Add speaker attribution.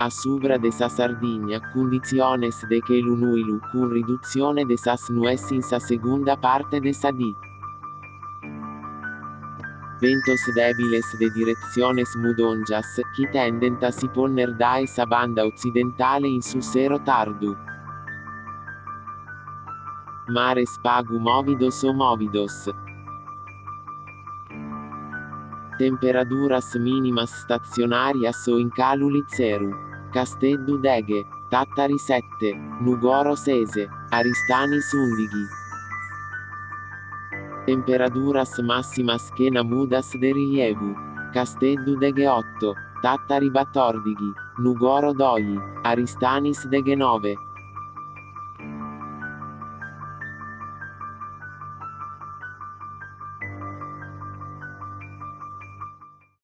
Speaker 1: A subra de sa Sardigna, cunditziones de chelu nùilu cun ridutzione de sas nues in sa segunda parte de sa die. Bentos dèbiles de diretziones mudòngias, chi tendent a si ponner dae sa banda otzidentale in su sero tardu. Mares pagu mòvidos o mòvidos. Temperaduras mìnimas statzionàrias o in calu lizeru. Casteddu deghe, Tàtari sete, Nùgoro ses, Aristanis ùndighi. Temperaduras màssimas chena mudas de rilievu. Casteddu degheoto, Tàtari batòrdighi, Nùgoro doighi, Aristanis deghenove.